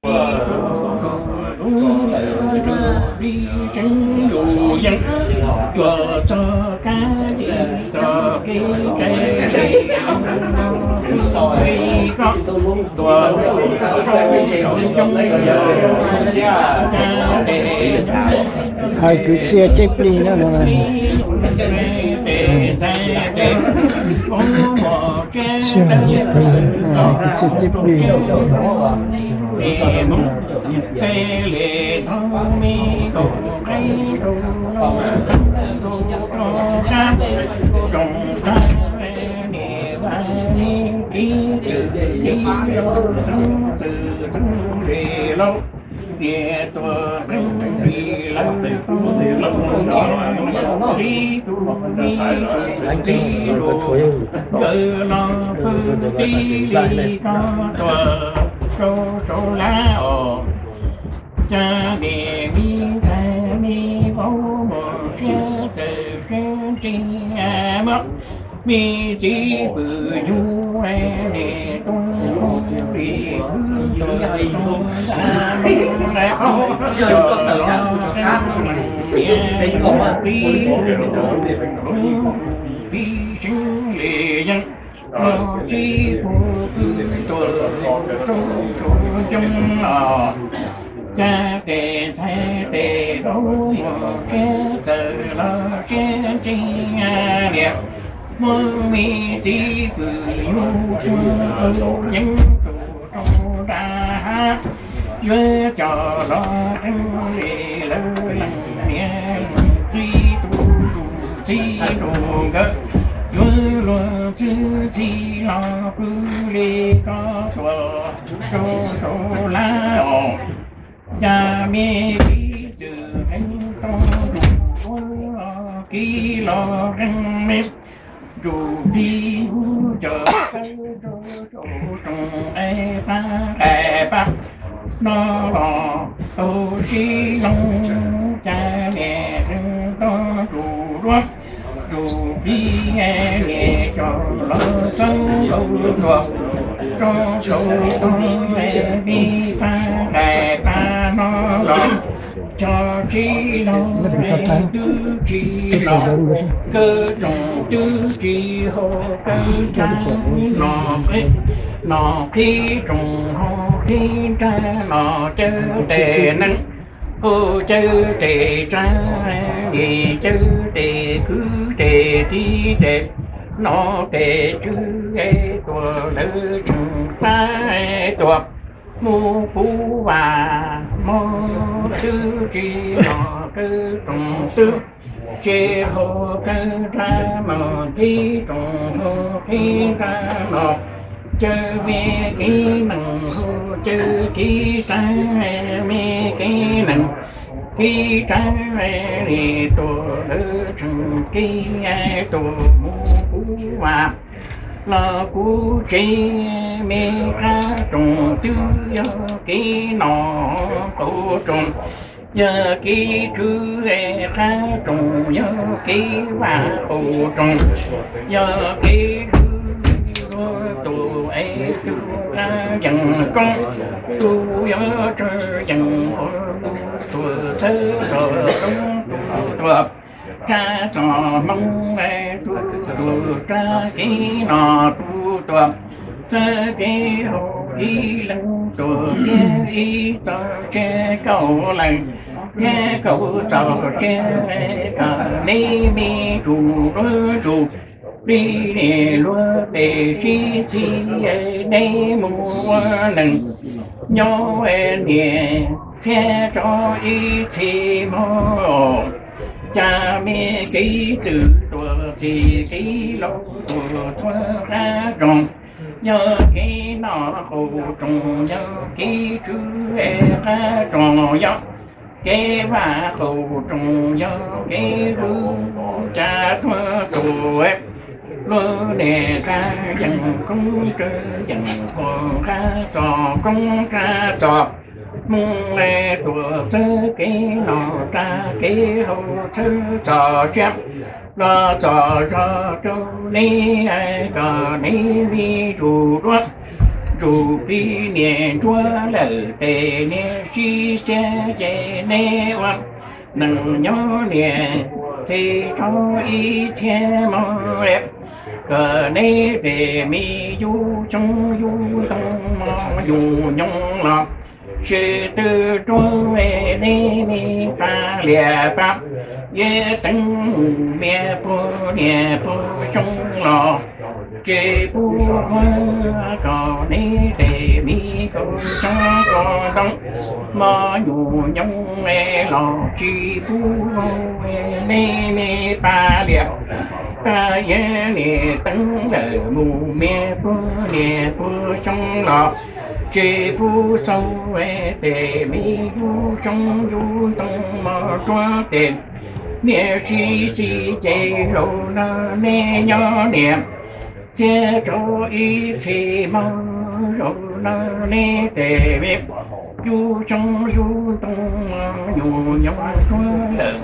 Hais kwv txhiaj ceb plig na. Kwv txhiaj ceb plig. Cov niam me ntxhais me vauv muaj siab txawj siab ntse muab me txiv pwm nyuj niam tuaj ua li khwv tuaj tau ntag. Cov los qee leej niam qib pib seev li yeej los tsis pub kwv tuaj rau tsuas coob os. Cov tes ntxhais tes vauv muaj siab txawj los siab ntse niam muab me txiv pwm nyuj tuaj ua yeeb tuaj rau nram hav. Yuav cov los qee li lawv leej niam txiv tu tus txiv rau nkawd yuav luag txwv txiv los pw li ko tuaj rau saum lawm os. Cas me kib txwm qee rau nruj duab, kib los qee me nruj plig ub cov kawg rau rau rooj qe pab qe pab no los tau sib loog. Cas niam qee rau nruj duab nruj plig, niam cov los txawb nkaus tuaj rau saum tog me pab qe pab no los cov tsis loog twb tsis los, kawg rooj twb tsis haus kawg nrab, nom qhib nom qhib rooj haus qhib nrab, nom cawv tes neeg haus cawv tes tsab, nom cawv tes kwv tes tij tes nom tes tswv tuaj lawv tseem pab tuaj mus puv vas mog, twb tsis los kawg rooj twb tsis haus kawg nrab, mog qhib rooj haus qhib nrab, nom cawv me kib neeg haus cawv kib tsab, me kib neeg kib tsab li tuaj lawv tseem kib tuaj mus puv vas los kuv tsev. Me qab rooj twb yog kib nom qaum rooj, yog kib tswv qab rooj, yog kib vaj qaum rooj, yog kib lub luag tus es tus qab yeej koob, tus yuav tsawg yeej ua tus tuaj txhawb txog roob tus tuaj rab txog hmoo, tus tuaj rab kib nom tus tuaj txhawb kib haus, ib leeg tuaj thiab ib txoj sia kaum leej thiab kaum txoj sia, kom neb me ntsuj duab ntsuj plig, niam luag pem sib txhij, neb mus ua neej nyob niam thiab tso ib txhis mog. Cas me kib txwm tuaj txhij kib laus tuaj tuag qab rooj, yog kib nom qaum rooj, yog kib tswv qab rooj, yog kib vaj qaum rooj, yog kib lub cas tuag tus luag niam rab yeej koob tsawg yeej ua qab txog koob rab txog hmoo, tuaj txhawb kib nom rab kib haus txhawb txoj sia los txog zog rau neb, kom neb me ntsuj duab Ntsuj plig niam ntsuab lawm tes niam sib xiab ces neb ua neej nyob niam txhij rau ib txhiab mob, kom neb tes me yug xyoob yug ntoo mos yug nyoog los tsis tu ruaj, neb me pab liam pab yeb teeb mus mias puag niam puag xyoob los tsis pub ua, kom neb tes me kaum xyoob kaum ntoo mos yug nyoog los tsis pub ua, neb me pab liam pab yeb niam teeb lawm mus mias puag niam puag xyoob los tsis pub xauj, tes me yug xyoob yug ntoo mos ruaj tes niam sib xis ces zaum no neb nyob niam txhiab rau ib txhis mob, zaum no neb tes me yug xyoob yug ntoo mos yug nyoog tuag lawm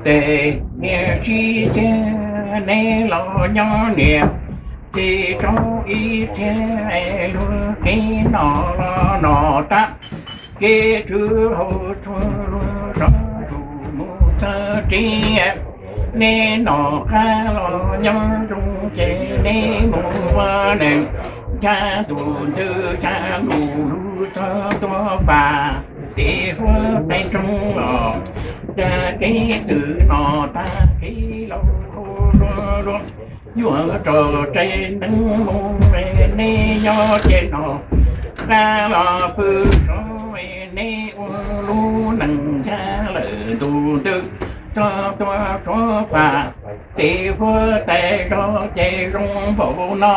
tes niam sib txhiab, neb los nyob niam txhij rau ib txhiab, luag kev noj los noj tag, kev tswv hauv tshuaj luag rov tus mus txog tsev, neb noj qab los nyob zoo ces neb mus ua neej, ncha tus ntws ncha lus lug txog tuaj fam, tim huab tais nroog los ncha kev txwm noj tag kev laus luag luag yuav rau tsev neeg mus, neb nyob ces noj qab los pw sov, neb ua lub neej ncha lawm ntu ntws txog tuaj suav fam, tim huab tais zog ces zoo npaum no.